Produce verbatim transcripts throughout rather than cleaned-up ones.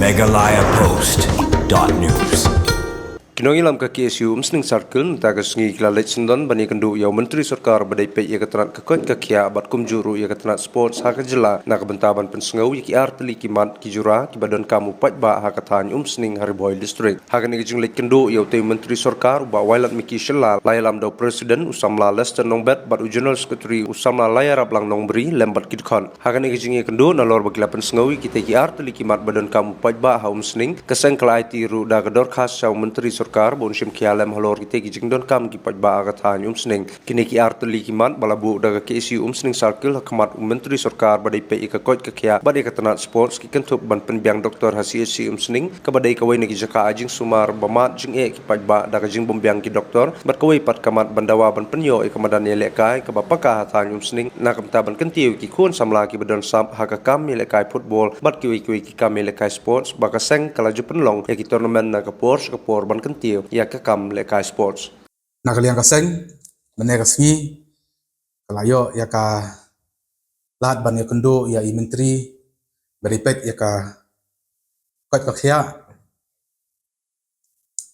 Meghalaya Post dot news. Ki nongïalam ka K S U Umsning Circle mynta ka sngi ki la leit syndon ban ïakynduh ïa u Myntri Sorkar ba dei peit ïa ka tnat ka koit ka khiah bad kumjuh ruh ïa ka tnat sports ha ka jylla na ka bynta ban pynsngew ïa ki artylli ki mat ki jura kiba donkam u paidbah ha ka thaiñ Umsning ha Ri Bhoi District. Ha kane ka jingleit kynduh ïa utei u Myntri Sorkar, u Bah Wailadmiki Shylla, la ïalam da u President u samla Lester Nongbet bad u General Secretary u samla Laiaraplang Nongbri lem bad ki dkhot. Ha kane ka jingïakynduh nalor ba ki la pynsngew ïa kitei ki artylli ki mat ba donkam u paidbah ha Umsning, ka seng ka la aiti ruh da ka dorkhas sha u Myntri Sorkar ba un shim khia lem halor kitei ki jingdonkam ki paidbah ha ka thaiñ Umsning. Kine ki artylli ki mat ba la buh da ka K S U Umsning Circle ha khmat u Myntri Sorkar ba dei peit ïa ka koit ka khiah bad ïa ka tnat sports ki kynthup ban pynbiang doktor ha C H C Umsning, kaba dei kawei na ki jaka ai jingsumar ba mad jingeh ki paidbah da ka jingbym biang ki doktor, bad kawei pat ka mat ban dawa ban pynïoh ïa ka madan ïalehkai kaba paka ha thaiñ Umsning na ka bynta ban kyntiew ïa ki khun samla kiba don sap ha ka kam ïalehkai football bad kiwei kiwei ki kam ïalehkai sports ba ka seng ka la ju pynlong ïa ki tournament na ka por sha ka por ban kyntiew ïa ka kam lehkai sports. Na ka liang ka seng, mynne ka sngi ka la ïoh ïa ka lad ban ïakynduh ïa i Myntri ba dei peit ïa ka koit ka khiah.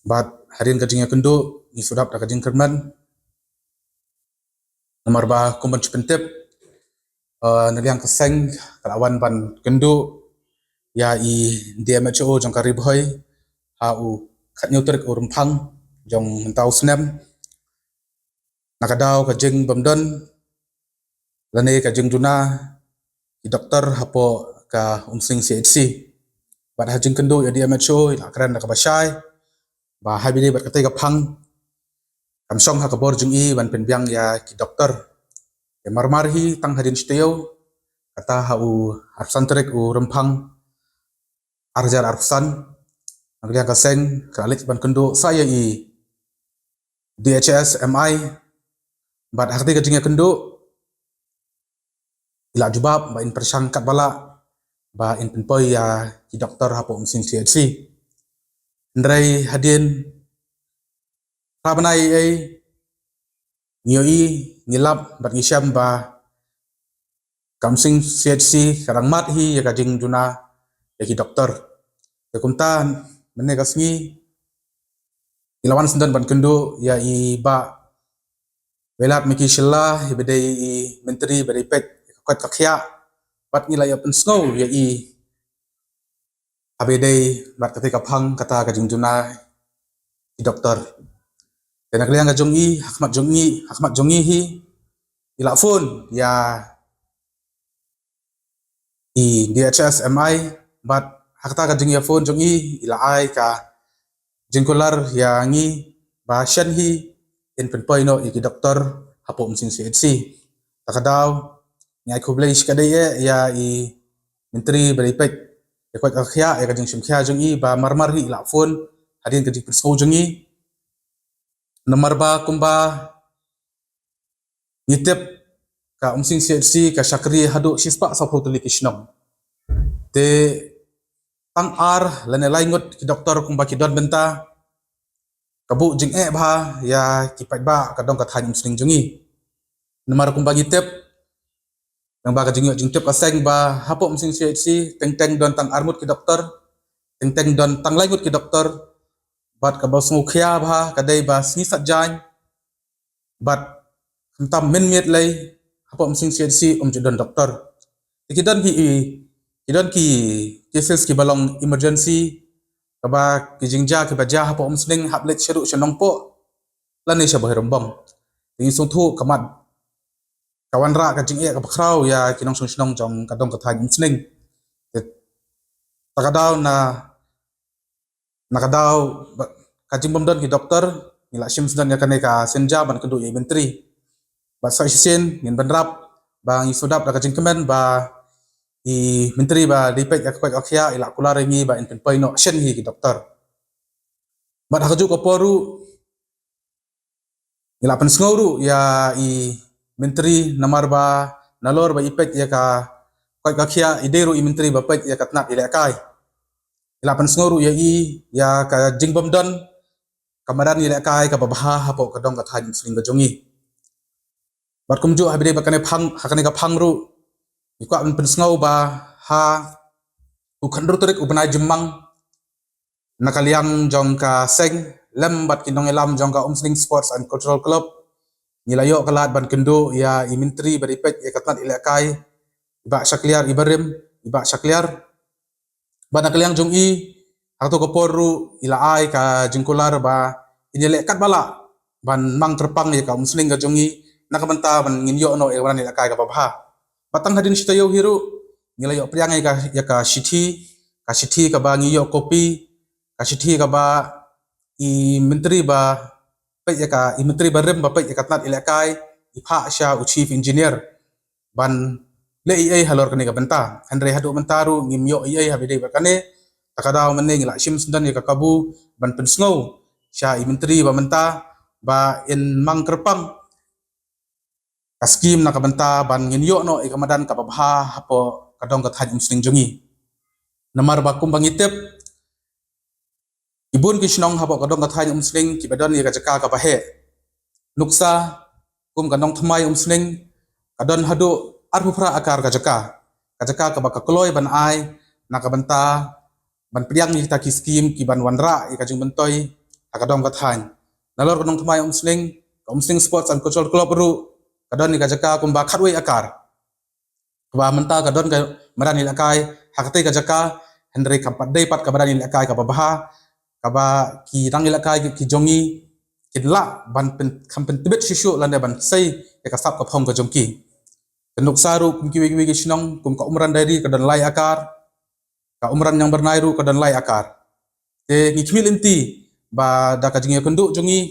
Bad hadien ka jingïakynduh ngi shu dap da ka jingkyrmen. Namar ba kum ban shu pyntip, eh, na liang ka seng ka la wan ban kynduh ïa i D M H O jong ka Ri Bhoi ha u khatñiew tarik u Rymphang jong mynta u snem. Na ka daw ka jingbymdon lane ka jingjuna ki doktor hapoh ka Umsning C H C. Bad ha jingkynduh ïa D M H O i la kren da kaba shai ba ha ba ïadei bad katei ka phang kam shong ha ka bor jong i ban pynbiang ïa ki doktor. Te marmar hi tang hadien shi taïew, kata ha u arphew san tarik u Rymphang ar hajar arphew san, na ka liang ka seng ka la leit ban kynduh sa ïa i D H S M I, bad ha katei ka jingïakynduh i la jubab ba in pyrshang katba lah ba in pynpoi ïa ki doktor hapoh Umsning C H C. Hynrei hadien phra bnai ei ei ngi ïohi, ngi lap bad ngi shem ba ka Umsning C H C ka dang mad hi ïa ka jingjuna ïa ki doktor. Te kumta mynne ka sngi ngi la wan syndon ban kynduh ïa i Bah Wailadmiki Shylla, i ba dei i Myntri ba dei peit ïa ka koit ka khiah, bad ngi la ïa pynsngew ïa i ha ba ïadei bad katei ka phang kata ka jingjuna ki doktor. Te na ka liang ka jong i, ha khmat jong i, ha khmat jong i hi, i la phone ïa i D H S M I, bad ha kata ka jingïaphone jong i, i la ai ka jingkular ïa ngi ba shen hi in pynpoi noh ïa ki doktor hapoh Umsning C H C. Ta ka daw ngi ai khublei shikatdei eh ïa i Myntri ba dei peit ïa ka koit ka khiah, ïa ka jingshim khia jong i ba marmar hi i la phone hadien ka jingpynsngew jong i. Namar ba kumba ngi tip, ka Umsning C H C ka shakri haduh shispah sawphew tylli ki shnong. Te tang ar lane lai ngut ki doktor kumba ki don mynta, ka buh jingeh bha ïa ki paidbah ka dong ka thaiñ Umsning jong i. Namar kumba ngi tip, namar ba ka jingïoh jingtip ka seng ba hapoh Umsning C H C teng teng don tang ar ngut ki doktor, teng teng don tang lai ngut ki doktor, bad kaba sngewkhia bha ka dei ba sngi Saitjaiñ bad khamtam mynmiet lei hapoh Umsning C H C um ju don doktor. Te ki don ki, ki don ki cases kiba long emergency, kaba ki jingjia kiba jia hapoh Umsning hap leit shaduh sha Nongpoh lane sha Bhoirymbong. Te ngi sngewthuh ka mat ka wanrah ka jingeh kaba khraw ïa ki nongshong shnong jong ka dong ka thaiñ Umsning. Te ta ka daw na, na ka daw ba, ka jingbymdon ki doktor, ngi la shim sdang ïa kane ka synja ban kynduh ïa i Myntri. Bad sa shisien ngin bynrap ba ngi sngewdap da ka jingkmen ba i Myntri ba dei peit ïa ka koit ka khiah i la kular ïa ngi ba in pynpoi noh shen hi ki doktor. Bad ha kajuh ka por ruh ngi la pynsngew ruh ïa i Myntri namar ba nalor ba i peit ïa ka koit ka khiah i dei ruh i Myntri ba peit ïa ka tnat ïalehkai. I la pynsngew ruh ïa i ïa ka jingbymdon ka madan ïalehkai kaba bha hapoh ka dong ka thaiñ Umsning ka jong i. Bad kumjuh ha ba ïadei bad kane phang, ha kane ka phang ruh ngi kwah ban pynsngew ba ha U khyndai tarik u bnai Jymmang, na ka liang jong ka seng lem bad ki nongïalam jong ka Umsning Sports and Cultural Club, ngi la ïoh ka lad ban kynduh ïa i Myntri ba dei peit ïa ka tnat ïalehkai, i Bah Shakliar Ibarim, i Bah Shakliar. Bad na ka liang jong i, ha kato ka por ruh i la ai ka jingkular ba in ïaleh katba lah ban mang kyrpang ïa ka umsning ka jong i, na ka bynta ban ngin ïoh noh ïa ka madan ïalehkai kaba bha. Bad tang hadien shi taïew hi ruh, ngi la ïoh pdiang ïa ka, ïa ka shithi, ka shithi kaba ngi ïoh copy, ka shithi kaba i Myntri ba peit ïa ka, i Myntri barim ba peit ïa ka tnat ïalehkai i phah sha u Chief Engineer ban leh ei ei halor kane ka bynta. Hynrei haduh mynta ruh ngim ïoh ei ei ha ba ïadei bad kane. Ta ka daw mynne ngi la shim sngewdon ïa ka kabu ban pynsngew sha i Myntri ba mynta ba in mang kyrpang ka skim na ka bynta ban ngin ïoh noh ïa ka madan kaba bha hapoh ka dong ka thaiñ Umsning jong ngi. Namar ba kumba ngi tip, ki bun ki shnong hapoh ka dong ka thaiñ Umsning kiba don ïa ka jaka kaba heh. Nuksa, kum ka Nongthymmai Umsning, ka don haduh arphew phra akar ka jaka. Ka jaka kaba ka kloi ban ai na ka bynta ban pdiang ïa kita ki skim kiban wanrah ïa ka jingmyntoi ha ka dong ka thaiñ. Nalor ka Nongthymmai Umsning, ka Umsning Sports and Cultural Club ruh ka don ïa ka jaka kumba khatwei akar, kaba mynta ka don ka madan ïalehkai ha katei ka jaka, hynrei kam pat dei pat ka madan ïalehkai kaba bha, kaba ki rangïalehkai ki jong ngi kin lah ban pyn, kham pyntbit shuh shuh lane ban sei ïa ka sap ka phong ka jong ki. Te nuksa ruh kum kiwei kiwei ki shnong, kum ka Umran Diary ka don lai akar, ka Umran Ñiangbyrnai ruh ka don lai akar. Te ngi khmih lynti ba da ka jingïakynduh jong ngi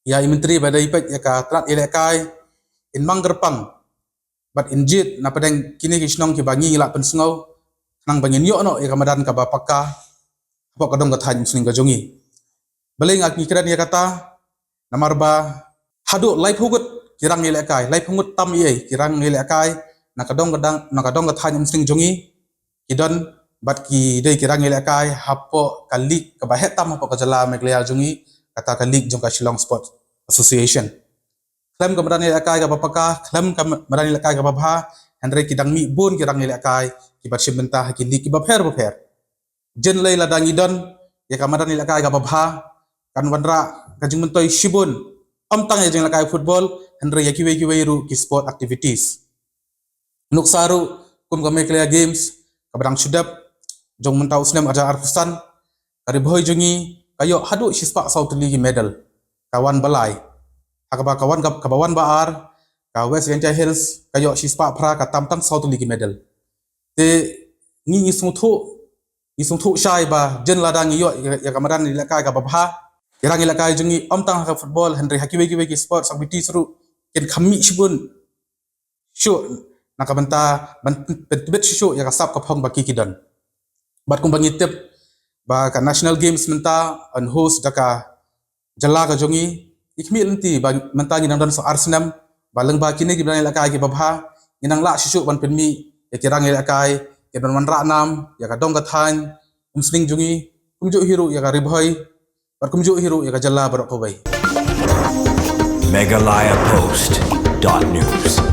ïa i Myntri ba dei peit ïa ka tnat ïalehkai, in mang kyrpang bad in jied na pdeng kine ki shnong kiba ngi lah pynsngew, khnang ba ngin ïoh noh ïa ka madan kaba paka hapoh ka dong ka thaiñ Umsning ka jong ngi. Balei nga ngi kren ïa kata? Namar ba haduh laiphew ngut ki rangïalehkai, laiphew ngut tam ei ei ki rangïalehkai na ka dong ka dang, na ka dong ka thaiñ Umsning jong ngi ki don, bad ki dei ki rangïalehkai hapoh ka league kaba heh tam hapoh ka jylla Meghalaya jong ngi, kata ka league jong ka Shillong Sports Association. Khlem ka madan ïalehkai kaba paka, khlem ka madan ïalehkai kaba bha, hynrei ki dang mih bun ki rangïalehkai kiba shim bynta ha ki league kiba pher bapher. Jin lei lada ngi don ïa ka madan ïalehkai kaba bha, kan wanrah ka jingmyntoi shibun, ym tang ïa jingïalehkai football, hynrei ïa kiwei kiwei ruh ki sport activities. Nuksa ruh kum ka Meghalaya Games kaba dang shu dep jong mynta u snem arhajar arphew san, ka Ri Bhoi jong ngi ka ïoh haduh shispah saw tylli ki medal, ka wan ba lai. Ha kaba ka wan, kaba wan ba ar, ka West Jaintia Hills ka ïoh shispah phra, ka tam tang saw tylli ki medal. Te ngi, ngi sngewthuh, ngi sngewthuh shai ba jin lada ngi ïoh ïa ka madan ïalehkai kaba bha, ki rangïalehkai jong ngi ym tang ha ka football, hynrei ha kiwei kiwei ki sports activities ruh kin kham mih shibun shuh na ka bynta ban pyntbit shuh shuh ïa ka sap ka phong ba ki ki don. Bad kumba ngi tip ba ka National Games mynta yn host da ka jylla ka jong ngi, ngi khmih lynti ba mynta ngi dang don sa ar snem, ba lyngba kine ki madan ïalehkai kiba bha, ngi dang lah shuh shuh ban pynmih ïa ki rangïalehkai kiban wanrah nam ïa ka dong ka thaiñ Umsning jong ngi, kumjuh hi ruh ïa ka Ri Bhoi, bad kumjuh hi ruh ïa ka jylla baroh kawei. Meghalaya Post dot news.